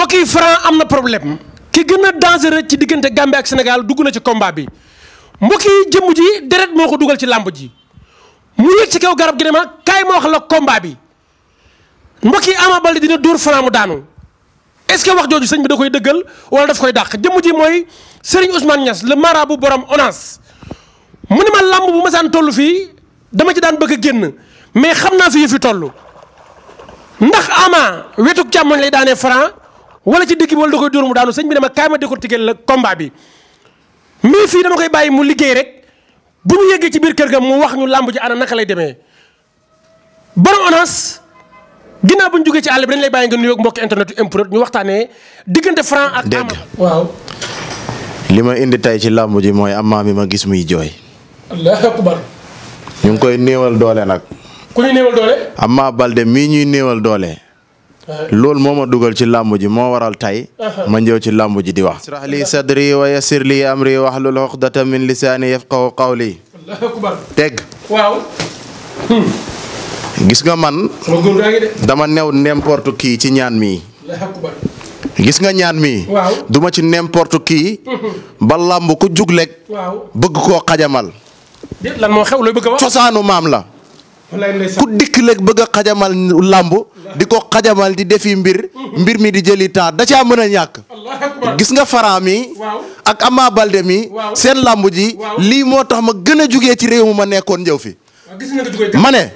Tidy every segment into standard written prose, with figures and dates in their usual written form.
mbokk yi Franc am na problème ki gën a dangereux ci diggante Gambie ak Sénégal dugg na ci combat bi mbokk yi jëmm ji deret moo ko dugal ci làmb ji mu yëg ci kaw garab gi ne ma kaay ma wax la combat bi mbokk yi Ama Baldé dina dóor Franc mu daanu est-ce que wax jooju sëñ bi da koy dëggal wala daf koy dàq jëmm ji mooy Serigne Ousmane Niass le marabout borom ONAS mu ne ma làmb bu masaan toll fii dama ci daan bëgg a génn mais xam naa fi yëf yi toll ndax Ama wetu càmmoñ lay daanee Franc wala ci digg bi wala da koy dóor mu daanu sëñ bi dama kaay ma décortiquer la combat bi mais fii dama koy bàyyi mu liggéey rek bu ñu yeggee ci biir kër ga mu wax ñu làmb ji ana naka lay demee borom ONAS ginnaaw bu ñu jógee ci àll bi dañ lay bàyyi nga nuyoog mbokki internet yu MPROD ñu waxtaanee diggante Franc ak Ama. waaw. li ma indi tay ci làmb ji mooy Ama mi ma gis muy jooy. allahu akbar. ñu ngi koy néewal doole nag. ku ñuy néewal doole. Ama Baldé mii ñuy néewal doole. loolu moo ma dugal ci làmb ji moo waral tay ma ñëw ci làmb ji di wax. israh li sadri wa yassir li amri wahlul uqdatan min lisaani yafqahu qawli. allahu akbar. teg. waaw. gis nga man. dama new n'importe qui ci ñaan mi. allahu akbar. gis nga ñaan mi. waaw. duma ci n'importe qui. ba làmb ku juglek. waaw. bëgg koo xajamal. lan moo xew looy bëgg a wax. cosaanu maam la. ku dikk léeg bëgg a xajamal làmb di ko xajamal di defi mbir mi di jëli temps da caa mën a ñàkk. gis nga Franc mi ak Ama Baldé mi seen làmb ji lii moo tax ma gën a jugee ci réew mi ma nekkoon njëw fi. ma ne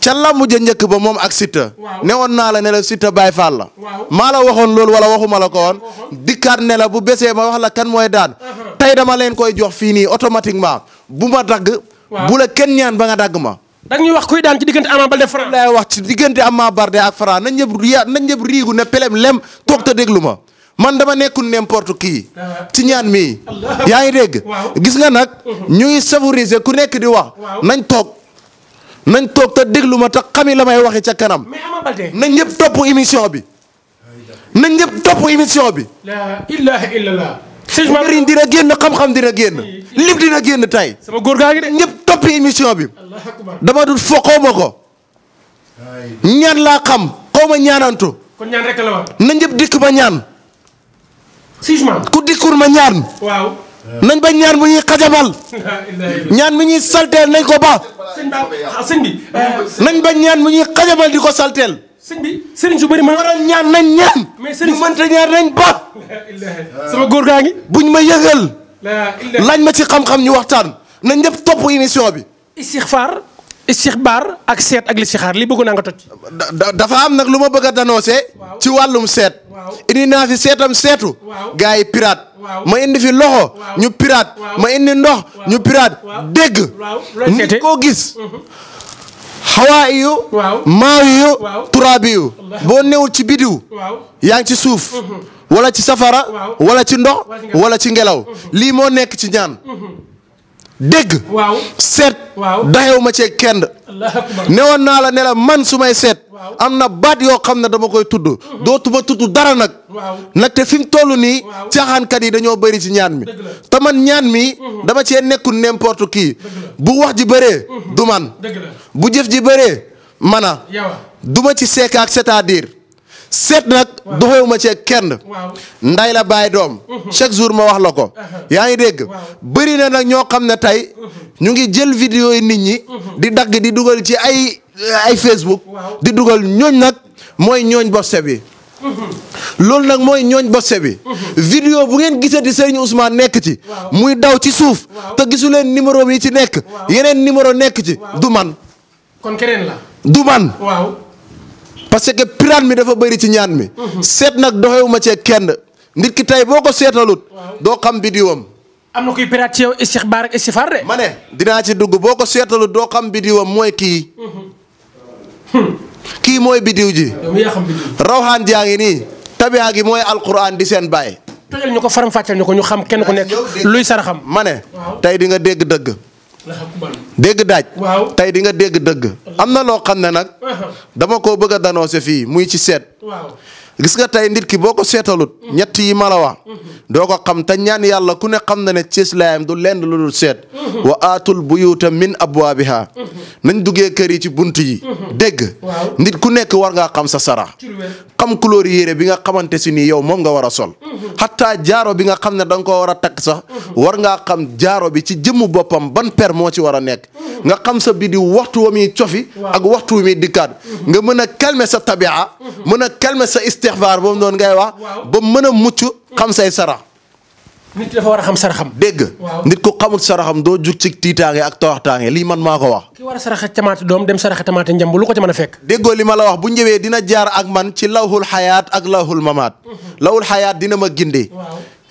ca làmb ja njëkk ba moom ak Siteu ne woon naa la ne la Siteu Baye Fall la maa la waxoon loolu wala waxuma la ko woon dikkaat ne la bu besee ma wax la kan mooy daan tey dama leen koy jox fii nii automatiquement bu ma dagg bu la kenn ñaan ba nga dagg ma. da ñuy wax kuy daan ci diggante Ama Baldé Franc. laay wax ci diggante Ama Baldé ak Franc nañ ñëpp riigu ne pelem lem toog te déglu ma man dama nekkul n'importe qui ci ñaan mii yaa ngi dégg gis nga nag ñu ngi favoriser ku nekk di wax nañ toog te déglu ma te xami la may waxee ca kanam nañ ñëpp topp émission bi nañ ñëpp topp émission bi. la ilaha illallah. njëriñ dina génn xam-xam dina génn lépp dina génn tay sama góor gaa ngi de ñëpp toppi émission bi dama dul fo xaw ma ko ñaan laa xam xaw ma ñaanantu kon ñaan rek la wax na ñëpp dikk ba ñaan ku dikkul ma ñaan waaw nañ ba ñaan bu ñuy xajamal ñaan bu ñuy salteel nañ ko ba sëñ bi nañ ba ñaan bu ñuy xajamal di ko salteel sëñ bi sëriñ su bëri ma waral ñaan nañ ñaan ñu mënta ñaan nañ ba sama góor gaa ngi buñ ma yëgal laaj ma ci xam-xam ñu waxtaan na ñëpp topp émission bi istixbaar ak seet ak listixaar li bëggoon naa nga toj dafa am nag lu ma bëgg a danoose ci wàllum seet indi naa fi seetam seetu gars yi pirate ma indi fi loxo ñu pirate ma indi ndox ñu pirate dégg nit koo gis xawaa yu maawi yu turaabi yu boo newul ci bidiw yaa ngi ci suuf wala ci safara wala ci ndox wala ci ngelaw lii moo nekk ci ñaan dégg seet daxew ma cee kenn newoon naa la ne la man su may seet am na baat yoo xam ne dama koy tudd dootuma tudd dara nag te fi mu toll nii caaxaankat yi dañoo bëri ci ñaan mi te man ñaan mi dama cee nekkul n'importe qui bu wax ji bëree du man bu jëf ji bëree mana duma ci seek ak c'est-à-dire seet nag doxewuma ci kenn nday la bàyyi doom chaque jour ma wax la ko yaa ngi dégg bëri na nag ñoo xam ne tey ñu ngi jël vidéo yi nit ñi di dagg di dugal ci ay Facebook di dugal ñooñ nag mooy ñooñ bosse bi loolu nag mooy ñooñ bosse bi vidéo bu ngeen gisati Serigne Ousmane nekk ci muy daw ci suuf te gisu leen numéro yi ci nekk yeneen numéro nekk ci du man kon keneen la du man parce que pirate mi dafa bëri ci ñaan mi seet nag doxewuma ci kenn nit ki tey boo ko seetalut doo xam bidiwam am na kuy pirate ci yow istixbaar ak istixfaar de ma ne dinaa ci dugg boo ko seetalut doo xam bidiwam mooy kii mooy bidiw ji rawxaan jaa ngi nii tabiaa gi mooy alquran di seen baay tojal ñu ko faram fàcceel ñu ko ñu xam kenn ku nekk luy saraxam ma ne tey di nga dégg dëgg dégg daaj tey di nga dégg dëgg am na loo xam ne nag dama ko bëgg a danoose fii muy ci seet gis nga tey nit ki boo ko seetalut ñett yi ma la wax doo ko xam te ñaan yàlla ku ne xam na ne cislaayam du lenn lu dul seet wa aatul buyuuta min abwaabiha nañ duggee kër yi ci bunt yi dégg nit ku nekk war ngaa xam sa sarax xam couleur yére bi nga xamante si nii yow moom nga war a sol xataa jaaro bi nga xam ne da nga koo war a takk sax war ngaa xam jaaro bi ci jëmmu boppam ban per moo ci war a nekk nga xam sa bi di waxtu wa muy cofi ak waxtu wa muy dikkaat nga mën a calmer sa tabia mën a calmer sa istixfaar boobu noonu ngay wax ba mën a mucc xam say sarax nit dafa war a xam saraxam. dégg nit ku xamul saraxam doo jug ci tiitaange ak toroxtaange lii man maa ko wax. ki war a saraxa tamaate doom dem saraxa tamaate njamb lu ko ci mën a fekk. déggoo li ma la wax bu ñëwee dina jaar ak man ci lawhul xayaat ak lawhul mamaat. lawhul xayaat dina ma gindee.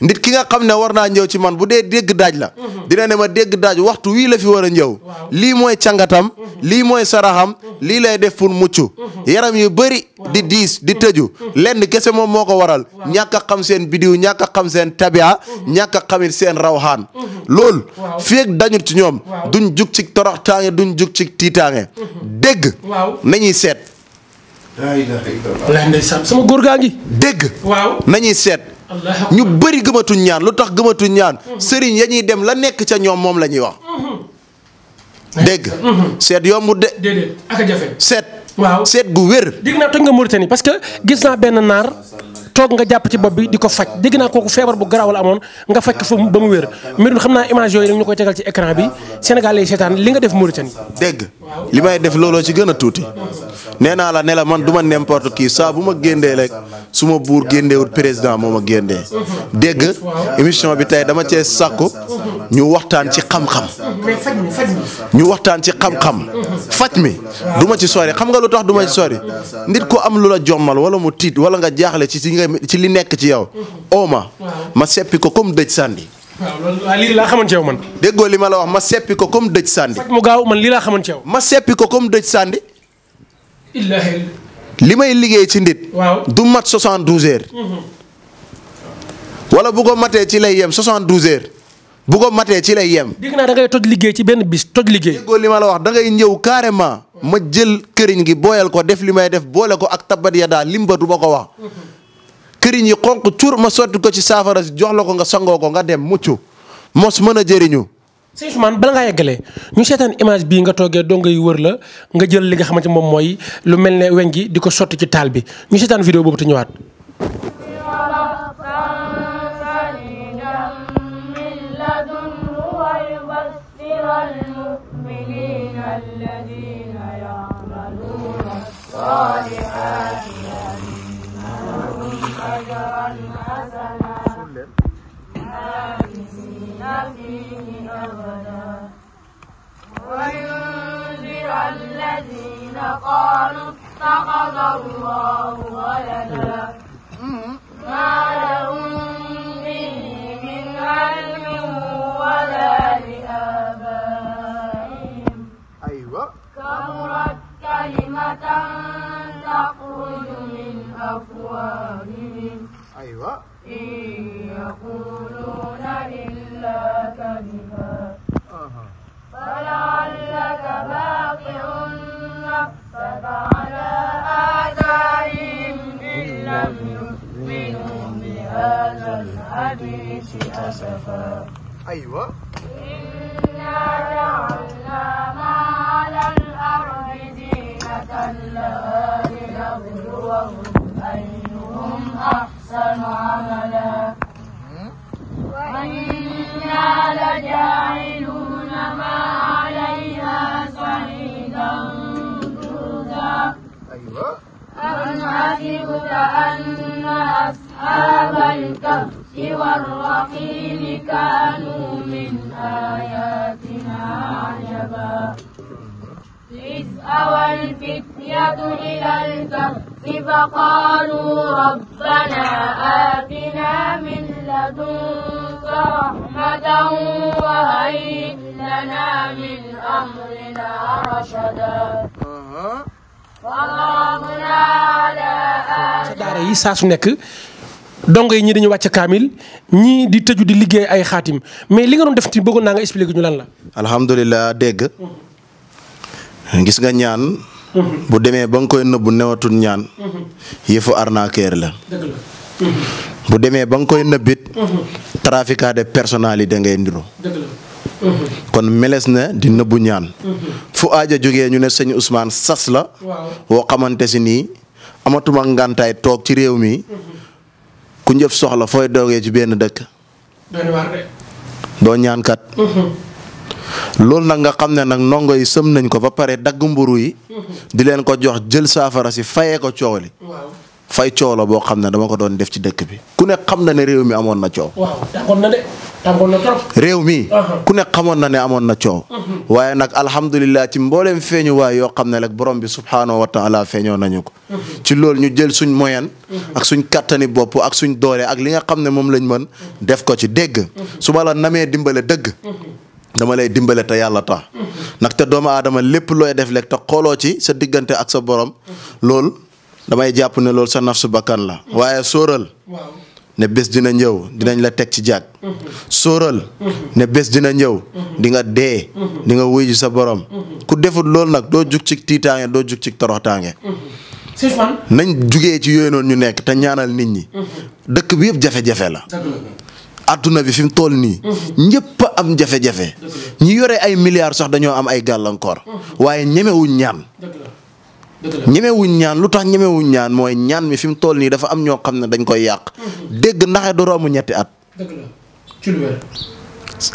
nit ki nga xam ne war naa ñëw ci man bu dee dégg daaj la. dina ne ma dégg daaj waxtu wii la fi war a ñëw. lii mooy cangatam lii mooy saraxam lii lay def pour mucc. yaram yu bëri di diis di tëju lenn kese moom moo ko waral ñàkk a xam seen bidiw ñàkk a xam seen tabia ñàkk a xamit seen rawxaan loolu feeg dañut ci ñoom duñ jug ci toroxtaange duñ jug ci tiitaange dégg nañuy seet sama góor gaa ngi dégg nañuy seet ñu bëri gëmatuñ ñaan lu tax gëmatuñ ñaan sëriñ ya ñuy dem la nekk ca ñoom moom la ñuy wax dégg seet yombut de déedéet ak a jafe seet waaw seet gu wér. dégg naa toj nga Mauritanie parce que gis naa benn naar toog nga jàpp ci bopp bi di ko faj dégg naa kooku feebar bu garaaw la amoon nga faj ko fa ba mu wér mbir mi xam naa image yooyu ñu koy tegal ci écran bi Sénégal lay seetaan li nga def Mauritanie. dégg li may def looloo ci gën a tuuti nee naa la ne la man du ma n'importe qui saa bu ma géndee rek su ma buur géndeewut président moo ma géndee dégg émission bi tey dama cee sàkku ñu waxtaan ci xam-xam. mais faj mi ñu waxtaan ci xam-xam faj mi du ma ci sori xam nga lu tax du ma ci sori nit ku am lu la jommal wala mu tiit wala nga jaaxle ci li nekk ci yow ooma ma seppi ko comme dëj sànni. waaw loolu lii laa xamoon ci yow man. déggoo li ma la wax ma seppi ko comme dëj sànni. faj mu gaaw man lii laa xamoon ci yow. ma seppi ko comme dëj sànni. illaahi. li may liggéey ci nit. du mat 72 heures. wala bu ko matee ci lay yem 72 heures. bu ko matee ci lay yem. dégg naa da ngay toj liggéey ci benn bis toj liggéey. déggoo li ma la wax da ngay ñëw carrément ma jël këriñ gi booyal ko def li may def boole ko ak tabat ya daal limba du ma ko wax. këriñ yi xonq cuur ma sotti ko ci saafara si jox la ko nga sangoo ko nga dem mucc mos mën a jëriñu. sëñ Ousmane bala ngaa yeggalee ñu seetaan image bii nga toogee doo ngay wër la nga jël li nga xamante moom mooy lu mel ne weñ gi di ko sotti ci taal bi ñu seetaan vidéo boobu te ñëwaat. وينذر الذين قالوا اتخذ الله ولدا ما لهم به من علم ولا لآبائهم كبرت كلمة تخرج من أفواههم إن يقولون إلا كذبا فلعلك باقع نفسك على آثارهم إن لم يؤمنوا بهذا الحديث أسفا إنا جعلنا ما على الأرض زينة لها لنبلوهم أيهم أحسن عملا وإنا لجاعلون ما عليها صعيدا جرزا أم حسبت أن أصحاب الكهف والرقيم كانوا من آياتنا عجبا إذ أوى الفتية إلى الكهف فقالوا ربنا آتنا من لدنك رحمة وهيئ لنا من أمرنا رشدا وضربنا على sa daara yi saa su nekk dongo yi ñii dañuy wàcc kaamil ñii di tëju di liggéey ay xaatim mais li nga doon def ci bëggoon naa nga expliquer ñu lan la. alhamdulilah dégg gis nga ñaan bu demee ba nga koy nëbbu newatul ñaan. yëfu arnaqueur la. dëgg la. bu demee ba nga koy nëbbit. trafiquant de personnalité ngay ndiru. dëgg la. kon meles na di nëbbu ñaan. fu aaja jógee ñu ne sëñ Ousmane sas la. woo xamante si nii amatuma ngàntaay toog ci réew mi. ku njëf soxla fooy doogee ci benn dëkk. doo ñaan kat. loolu nag nga xam ne nag ndongo yi sëm nañ ko ba pare dagg mburu yi. di leen ko jox jël saafara si fayee ko coow li. fay coow la boo xam ne dama ko doon def ci dëkk bi ku ne xam na ne réew mi amoon na coow. waaw tàngoon na de tàngoon na trop. réew mi ku ne xamoon na ne amoon na coow. waaye nag alhamdulilah ci mbooleem feeñu waay yoo xam ne rek borom bi subhaanahu wa taala feeñoo nañu ko. ci loolu ñu jël suñ moyen. ak suñ kattani bopp ak suñ doole ak li nga xam ne moom lañ mën def ko ci dégg. su ma la namee dimbale dëgg. dama lay dimbale te yàlla tax. ndaxte doomu aadama lépp looy def lekk te xooloo ci sa diggante ak sa borom. loolu damay jàpp ne loolu sa nafsu bakkan la. waaye sóoral. ne bés dina ñëw dinañ la teg ci jàkk. sóoral. ne bés dina ñëw. di nga dee. di nga wuy ji sa borom. ku defut loolu nag doo jug ci tiitaange doo jug ci toroxtaange. nañ jugee ci yooyu noonu ñu nekk te ñaanal nit ñi. dëkk bi yëpp jafe-jafe la. adduna bi fi mu toll nii. ñëpp a am jafe-jafe. ñi yore ay milliards sax dañoo am ay gàllankoor. waaye ñemewuñ ñaan. ñemewuñ ñaan lu tax ñemewuñ ñaan mooy ñaan mi fi mu toll nii dafa am ñoo xam ne dañ koy yàq. dégg naxe du romb ñetti at.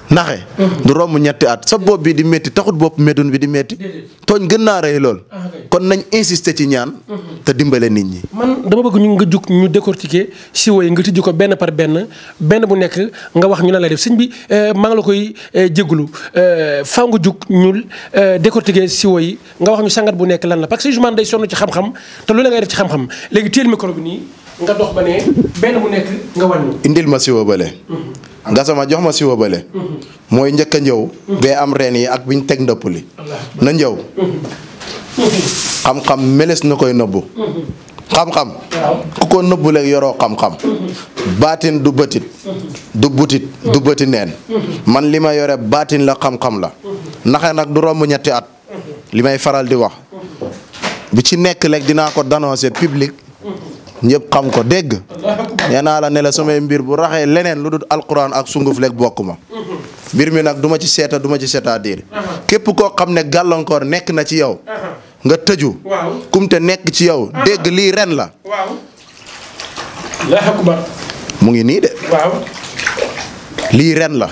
naxe du romb ñetti at sa bopp bi di métti taxut bopp médun bi di métti. tooñ gën naa rëy lool. kon nañ insister ci ñaan. te dimbale nit ñi. man dama bëgg ñu nga jug ñu décortiquer siwo yi nga tijji ko benn par benn bu nekk nga wax ñu lan lay def sëñ bi maa ngi la koy jégalu faaw nga jug ñu décortiquer siwo yi nga wax ñu sangat bu nekk lan la parce que justement day sonn ci xam-xam te loolu la ngay def ci xam-xam léegi téel micro bi nii nga dox ba ne benn bu nekk nga wàññi. indil ma siwo bële. nga sama jox ma siwo bële. mooy njëkk a njëw. bee am reen yi ak biñ teg ndëpp li. na njëw. xam-xam meles na koy nëbbu. xam-xam. ku ko nëbbu léegi yoroo xam-xam. baatin du bëtit. du butit du bëti neen. man li ma yore baatin la xam-xam la. naxe nag du romb ñetti at. li may faral di wax. bi ci nekk léegi dinaa ko dénoncer public. ñëpp xam ko dégg. nee naa la ne la samay mbir bu raxee leneen lu dul alquran ak sunguf lekk bokk ma. mbir mi nag du ma ci seeta du ma ci c'est-à-dire. képp koo xam ne gàllankoor nekk na ci yow. nga tëju. kumte nekk ci yow. dégg lii ren la. mu ngi nii de. lii ren la.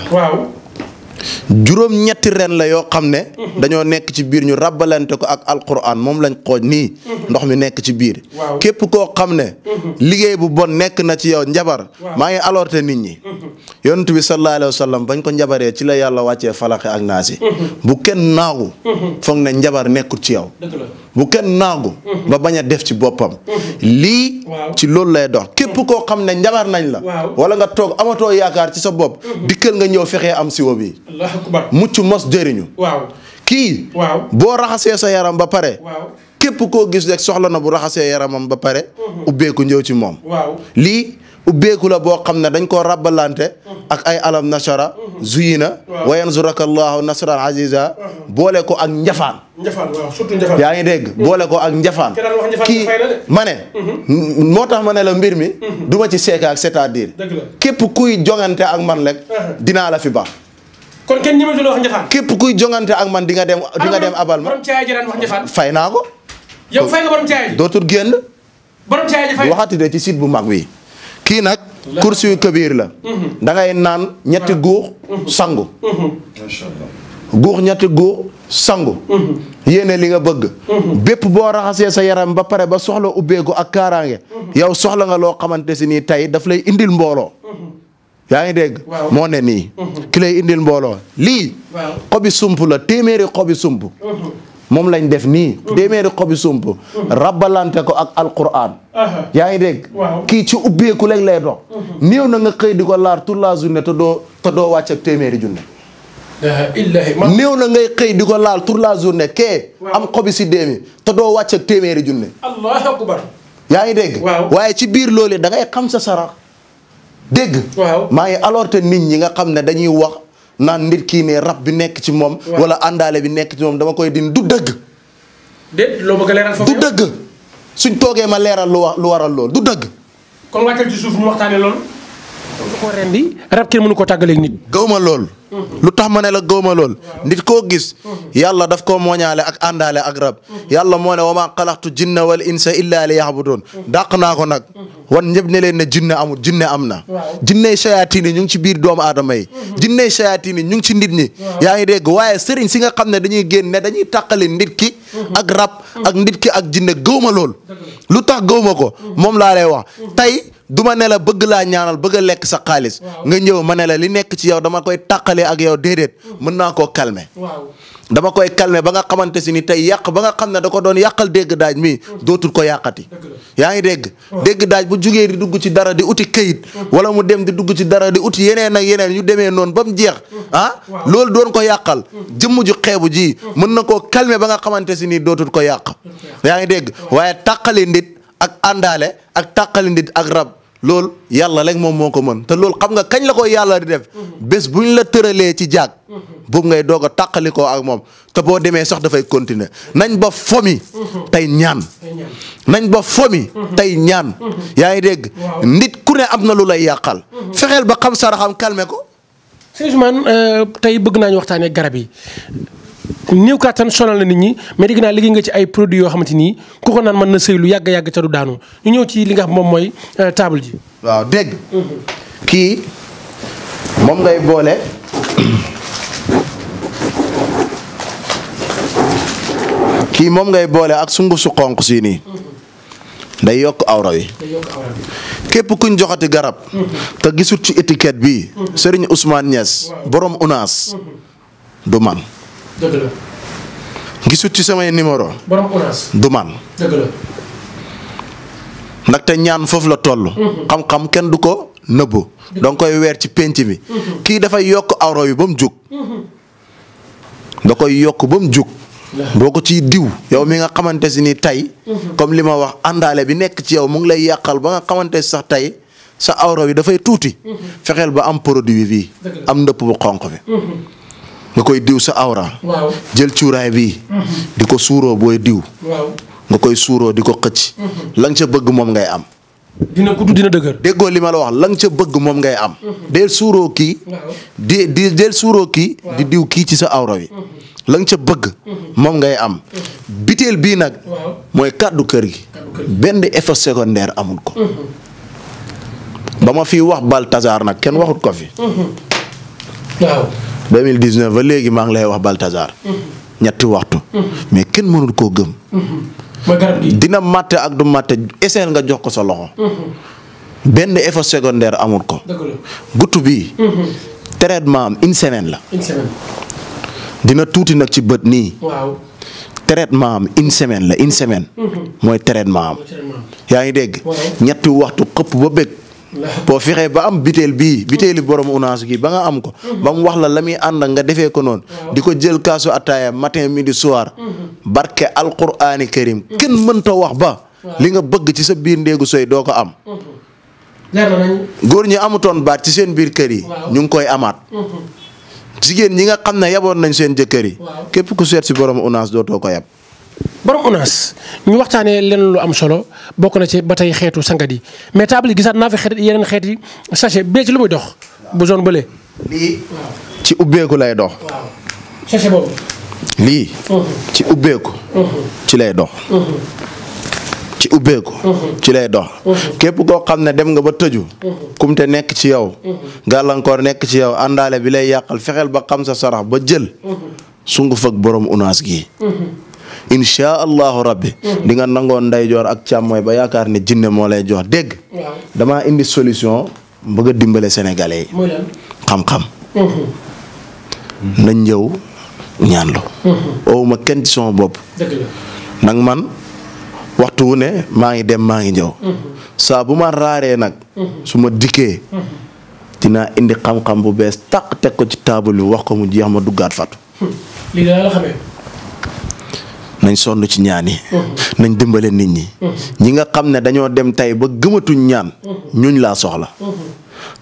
juróom ñetti ren la yoo xam ne. dañoo nekk ci biir ñu rabbalante ko ak alquran moom lañ xooj nii. ndox mi nekk ci biir. képp koo xam ne. liggéey bu bon nekk na ci yow njabar. maa ngi alerté nit ñi. yonent bi sallallahu alayhi wa sallam bañ ko njabaree ci la yàlla wàccee falaxe ak naasi. bu kenn naagu. foog ne njabar nekkul ci yow. bu kenn naagu. ba bañ a def ci boppam. lii. ci loolu lay dox képp koo xam ne njabar nañ la. wala nga toog amatoo yaakaar ci sa bopp. dikkal nga ñëw fexee am siwo bi. mucc mos jëriñu. kii. boo raxasee sa yaram ba pare. képp koo gis rek soxla na bu raxasee yaramam ba pare. ubbeeku ñëw ci moom. lii ubbeeku la boo xam ne dañ koo rabbalante. ak ay alam nasara. zuyina. wa yansuraka allahu nasran aziza. boole ko ak njafaan. surtout njafaan. yaa ngi dégg boole ko ak njafaan. kii ma ne. moo tax ma ne la mbir mi. du ma ci seeka ak c'est-à-dire. képp kuy jongante ak man rek. dinaa la fi baax. kon kenn ñi ma wax njafaan. képp kuy jongante ak man di nga dem abal ma. borom caaya ji daan wax njafaan. fay naa ko. yow fay nga borom caaya ji. dootul génn. borom caaya ji fay waxati de ci site bu mag bi. kii nag. kursi yu kabiir la. da ngay naan ñetti guux sangu. guux ñetti guux sangu. yéene li nga bëgg. bépp boo raxasee sa yaram ba pare ba soxla ubbeeku ak kaaraange. yow soxla nga loo xamante si nii tey daf lay indil mbooloo. yaa ngi dégg. moo ne nii. ki lay indil mbooloo lii. xobi sump la téeméeri xobi sump. moom lañ def nii. téeméeri xobi sump. rabbalante ko ak alquran. yaa ngi dégg. kii ci ubbeeku léegi lay dox. néew na nga xëy di ko laar toute la journée te doo wàcc ak téeméeri junne. néew na ngay xëy di ko laal toute la journée kee. am xobi si déemi te doo wàcc ak téeméeri junne. allahu akbar. yaa ngi dégg. waaye ci biir loolu da ngay xam sa sarax. dégg. maa ngi alerté nit ñi nga xam ne dañuy wax naan nit kii ne rab bi nekk ci moom. wala àndaale bi nekk ci moom dama koy din du dëgg. déet loo bëgg a leeral foofu du dëgg suñ toogee ma leeral lu waral lool du dëgg. kon wàccal ci suuf ñu waxtaanee loolu. du ko rendi rab kenn mënu ko tàggaleeg nit. gaw ma lool. lu tax ma ne la gaw ma lool. nit koo gis. yàlla daf koo mooñaale ak àndaale ak rab. yàlla moo ne wa maa xalaqtu jinna wal insa illa li yaxbudoon. dàq naa ko nag. wan ñëpp ne leen ne jinne amul jinne am na. jinney sayaatiin yi ñu ngi ci biir doomu aadama yi. jinney sayaatiin yi ñu ngi ci nit ñi. yaa ngi dégg waaye sëriñ si nga xam ne dañuy génn ne dañuy tàqali nit ki. ak rab ak nit ki ak jinne gaw ma lool. lu tax gaw ma ko moom laa lay wax tey. duma ne la bëgg laa ñaanal bëgg a lekk sa xaalis nga ñëw ma ne la li nekk ci yow dama koy tàqalee ak yow déedéet mën naa koo calmer dama koy calmer ba nga xamante si ni tey yàq ba nga xam ne da ko doon yàqal dégg daaj mi dootul ko yàqati yaa ngi dégg daaj bu jugee di dugg ci dara di uti këyit wala mu dem di dugg ci dara di uti yeneen ak yeneen ñu demee noonu ba mu jeex loolu doon ko yàqal jëmm ju xeebu ji mën na koo calmer ba nga xamante si ni dootul ko yàq yaa ngi dégg waaye tàqali nit ak àndaale ak tàqali nit ak rab loolu yàlla rek moom moo ko mën te loolu xam nga kañ la ko yàlla di def bés bu ñu la tëralee ci jaag boobu ngay doog a tàqali ko ak moom te boo demee sax dafay continuer nañ ba fomi tey ñaan nañ ba fomi tey ñaan yaa ngi dégg nit ku ne am na lu lay yàqal fexeel ba xam saraxam calmer ko. Sëñ Ousmane tey bëgg naa ñu waxtaanee garab yi. néew kàttan sonal na nit ñi mais dégg naa liggéey nga ci ay produits yoo xamante ni ku ko naan mën na sëy lu yàgg yàgg te du daanu ñu ñëw ci li nga xam moom mooy table ji. waaw dégg. kii moom ngay boole. kii moom ngay boole ak sunguf su xonq si nii. day yokk awra wi. képp kuñ joxati garab. te gisut ci étiquette bi. Serigne Ousmane Niass. borom unaas. du man. dëgg la. gisut ci samay numéro. borom unaas. du man. dëgg la. ndaxte ñaan foofu la toll. xam-xam kenn du ko nëbbu. danga koy weer ci penc mi. kii dafay yokk awra wi ba mu jug. da koy yokk ba mu jug. boo ko ciy diw yow mi nga xamante si ni tey. comme li ma wax àndaale bi nekk ci yow mu ngi lay yàqal ba nga xamante si sax tey sa awra wi dafay tuuti. fexeel ba am produit bi am ndëpp bu xonq bi. nga koy diw sa awra. waaw jël cuuraay bi. di ko suuroo booy diw. waaw nga koy suuroo di ko xëcc. la nga ca bëgg moom ngay am. dina gudd dina dëgër. déggoo li ma la wax la nga ca bëgg moom ngay am. del suuroo kii. del suuroo kii. di diw kii ci sa awra wi. la nga ca bëgg. moom ngay am. biteel bii nag. mooy kàddu kër gi. benn effet secondaire amul ko. ba ma fi wax Balthazar nag kenn waxut ko fi. waaw. 2019 ba léegi maa ngi lay wax Balthazar. ñetti waxtu. mais kenn mënul koo gëm. mooy garab gi. dina màtte ak du màtte essayé nga jox ko sa loxo. benn effet secondaire amul ko. dëgg la. guttu bii. traitement am une semaine la. une semaine. dina tuuti nag ci bët nii. waaw. traitement am une semaine la une semaine. mooy traitement am. yaa ngi dégg. ñetti waxtu xëpp ba bëgg. boo fexee ba am biteel bii biteeli borom unaas gi ba nga am ko. ba mu wax la muy ànd nga defee ko noonu. di ko jël kaasu ataaya matin midi soir. barke alquraani karim kenn mënta wax ba. li nga bëgg ci sa biir ndéegu soy doo ko am. leer na nañ. góor ñi amutoon baat ci seen biir kër yi. ñu ngi koy amaat. jigéen ñi nga xam ne yaboon nañ seen jëkkër yi. képp ku seet si borom unaas dootoo ko yab. borom unaas ñu waxtaanee leen lu am solo bokk na ci ba tey xeetu sangat yi mais table yi gisaat naa fi xeet yeneen xeet yi sachet bee ci lu muy dox bu zone bële. lii ci ubbeeku lay dox. waaw sachet boobu. lii. ci ubbeeku. ci lay dox. ci ubbeeku. ci lay dox. képp koo xam ne dem nga ba tëju. kumte nekk ci yow. gàllankoor nekk ci yow àndaale bi lay yàqal fexeel ba xam sa sarax ba jël. sunguf ak borom unaas gi. incha allahu rabbi. di nga nangoon ndeyjoor ak càmmooy ba yaakaar ne jinne moo lay jox dégg. damaa indi solution bëgg a dimbale sénégalais yi. xam-xam. nañ ñëw ñaanlu. owuma kenn ci sama bopp. nag man waxtu wu ne maa ngi dem maa ngi ñëw. saa bu ma raaree nag. su ma dikkee. dinaa indi xam-xam bu bees tàq teg ko ci taabal bi wax ko mu jeex ma duggaat fatu. lii daal la xamee. nañ sonn ci ñaan yi. nañ dimbale nit ñi. ñi nga xam ne dañoo dem tey ba gëmatuñ ñaan. ñuñ laa soxla.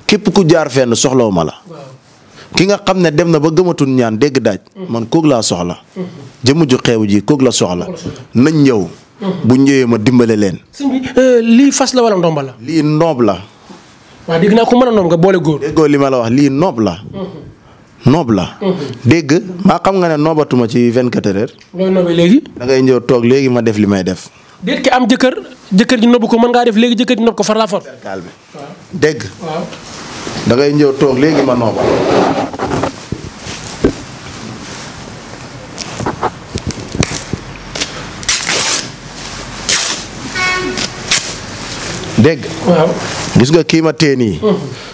képp ku jaar fenn soxlawu ma la. ki nga xam ne dem na ba gëmatul ñaan dégg daaj. man koog laa soxla. jëmm ju xeebu ji koog la soxla. nañ ñëw. bu ñëwee ma dimbale leen. sëñ bi lii fas la wala ndomba la. lii noob la. waaw dégg naa ko mën a noom nga boole góor. déggoo li ma la wax lii noob la. noob la. dégg maa xam nga ne noobatuma ci 24 heures. looy noobee léegi. da ngay ñëw toog léegi ma def li may def. déet ki am jëkkër ji nobbu ko mën ngaa def léegi jëkkër ji nob ko far la for. kaal bi dégg. waaw. da ngay ñëw toog léegi ma nooba. dégg. waaw. gis nga kii ma téye nii.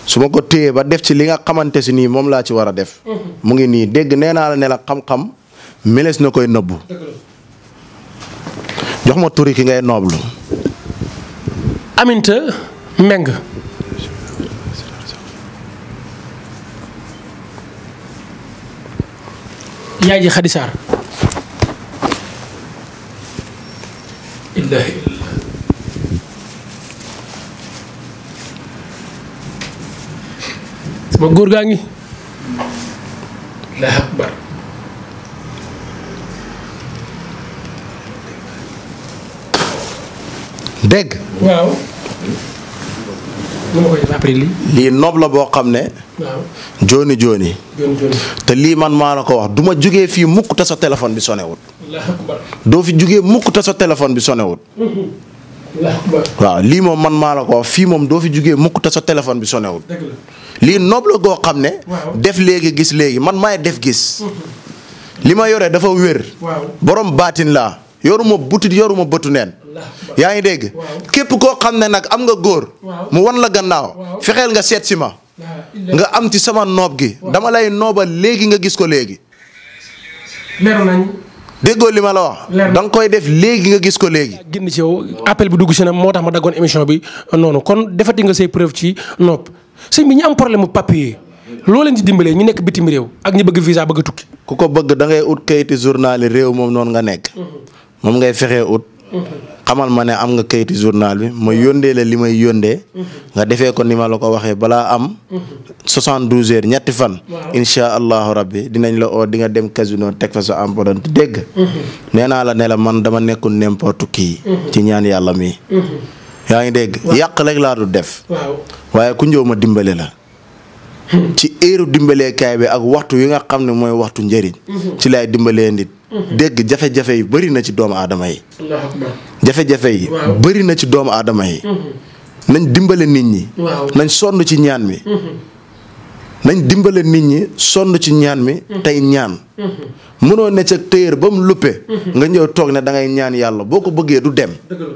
su ma ko téyee ba def ci li nga xamante si nii moom laa ci war a def. mu ngi nii dégg nee naa la ne la xam-xam meles na koy nëbbu. jox ma turi ki ngay nooblu. Aminta Meng. yaay ji Xadi Saar. illaahi illallah. sama góor gaa ngi. Allahu akbar. dégg. waaw. nu ma koy def après lii. lii noob la boo xam ne. waaw. jooni jooni. te lii man maa la ko wax du ma jugee fii mukk te sa téléphone bi sonewut. Allahu akbar. doo fi jugee mukk te sa téléphone bi sonewut. Allahu akbar. waaw lii moom man maa la ko wax fii moom doo fi jugee mukk te sa téléphone bi sonewut. dëgg la. lii noob la goo xam ne. waaw. def léegi gis léegi man maay def gis. li ma yore dafa wér. waaw. borom baatin laa yoruma butit yoruma bëtu neen. yaa ngi dégg. waaw. képp koo xam ne nag am nga góor. waaw. mu wan la gannaaw. waaw. fexeel nga seet si ma. nga am ci sama noob gi. dama lay noobal léegi nga gis ko léegi. leer nañ. déggoo li ma la wax. leer na. da nga koy def léegi nga gis ko léegi. génn ci yow appel bi dugg si na moo tax ma daggoon émission bi noonu kon defati nga say preuve ci nopp sëñ bi ñu am problème mu papier loo leen di dimbalee ñu nekk bitim réew ak ñu bëgg visa bëgg a tukki. ku ko bëgg da ngay ut kayiti journal yi réew moom noonu nga nekk. moom ngay fexee ut. xamal ma ne am nga kayiti journal bi ma yóndee la li may yóndee. nga defee ko ni ma la ko waxee balaa am. 72 heures ñetti fan. incha allahu rabbi dinañ la oo di nga dem casino teg fa sa empreinte dégg. nee naa la ne la man dama nekkul n'importe qui. ci ñaan yàlla mi. yaa ngi dégg yàq rek laa du def. waaw. waaye ku ñëw ma dimbale la. ci heure dimbaleekaay bi ak waxtu yi nga xam ne mooy waxtu njëriñ. ci laay dimbalee nit. dégg jafe-jafe yi bëri na ci doomu aadama yi. Allahu akbar. jafe-jafe yi. waaw. bëri na ci doomu aadama yi. nañ dimbale nit ñi. waaw. nañ sonn ci ñaan mi. nañ dimbale nit ñi sonn ci ñaan mi. tey ñaan. mënoo ne ca téyër ba mu luppe. nga ñëw toog ne da ngay ñaan yàlla boo ko bëggee du dem. dëgg la.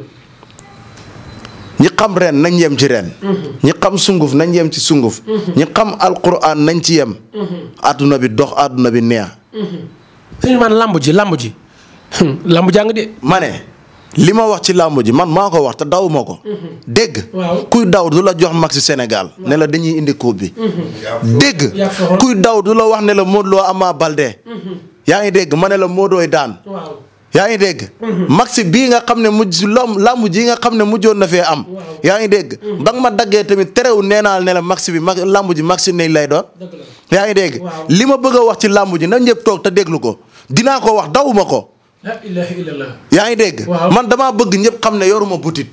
ñi xam ren nañ yem ci ren. ñi xam sunguf nañ yem ci sunguf. ñi xam alquran nañ ci yem. àdduna bi dox àdduna bi neex. sëñ man lamb ji lamb jàng de. ma ne li ma wax ci làmb ji man maa ko wax te daw ma ko. dégg. waaw. kuy daw du la jox max ci Sénégal. ne la dañuy indi coupe bi. dégg. yaa fa xool. kuy daw du la wax ne la Modou Lo Ama Baldé. yaa ngi dégg ma ne la Modooy daan. waaw. yaa ngi dégg. max bii nga xam ne mujj làmb ji nga xam ne mujjoon na fee am. yaa ngi dégg. ba nga ma daggee tamit terewul nee naa ne la max bi làmb ji max ne lay doon. dëgg la. yaa ngi dégg. waaw. li ma bëgg a wax ci làmb ji na ñëpp toog te déglu ko dinaa ko wax dawuma ko. la ilaha illallah. yaa ngi dégg. waaw. man damaa bëgg ñëpp xam ne yoruma butit.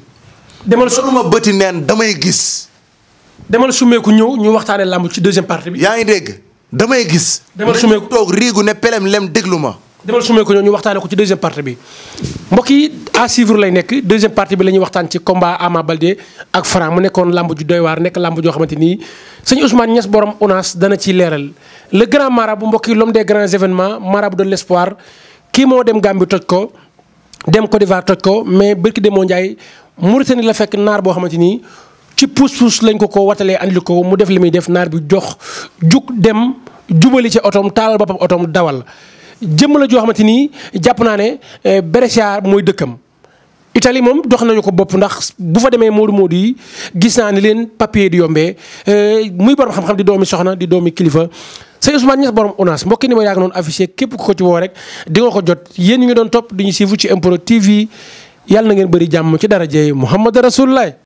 demal su yoruma bëti neen damay gis. demal sumeeku ñëw ñu waxtaanee lamb ci deuxième partie bi. yaa ngi dégg damay gis. demal sumeeku toog riigu ne pelem lem déglu ma. demal sumeeku ñëw ñu waxtaanee ko ci deuxième partie bi mbokk yi à suivre lay nekk deuxième partie bi la ñuy waxtaan ci combat Ama Baldé ak Franc mu nekkoon lamb ju doy waar nekk lamb joo xamante ni sëñ Ousmane Niass borom ONAS dana ciy leeral le grand marabout mbokk yi l'homme des grands événements marabout de l'espoir kii moo dem Gambie toj ko dem Côte d'Ivoire toj ko mais bërki demoo Ndiaye Mauritanie la fekk naar boo xamante ni ci puus-puus lañ ko watalee andil ko mu def li muy def naar bi jox jug dem jubali ci otoom taalal boppam otoom dawal jëmm la joo xamante ni jàpp naa ne Brescia mooy dëkkam Italie moom dox nañu ko bopp ndax bu fa demee moodu yi gis naa ne leen papier di yombee muy borom xam-xam di doomi soxna di doomi kilifa sëñ Ousmane Niass borom ONAS mbokki ni ma yàgg noonu affiché képp ku ko ci woo rek di nga ko jot yéen ñu ngi doon topp di ñu suivre ci MPROD TV yàlla na ngeen bëri jàmm ci daraja Muhammad Rasulullah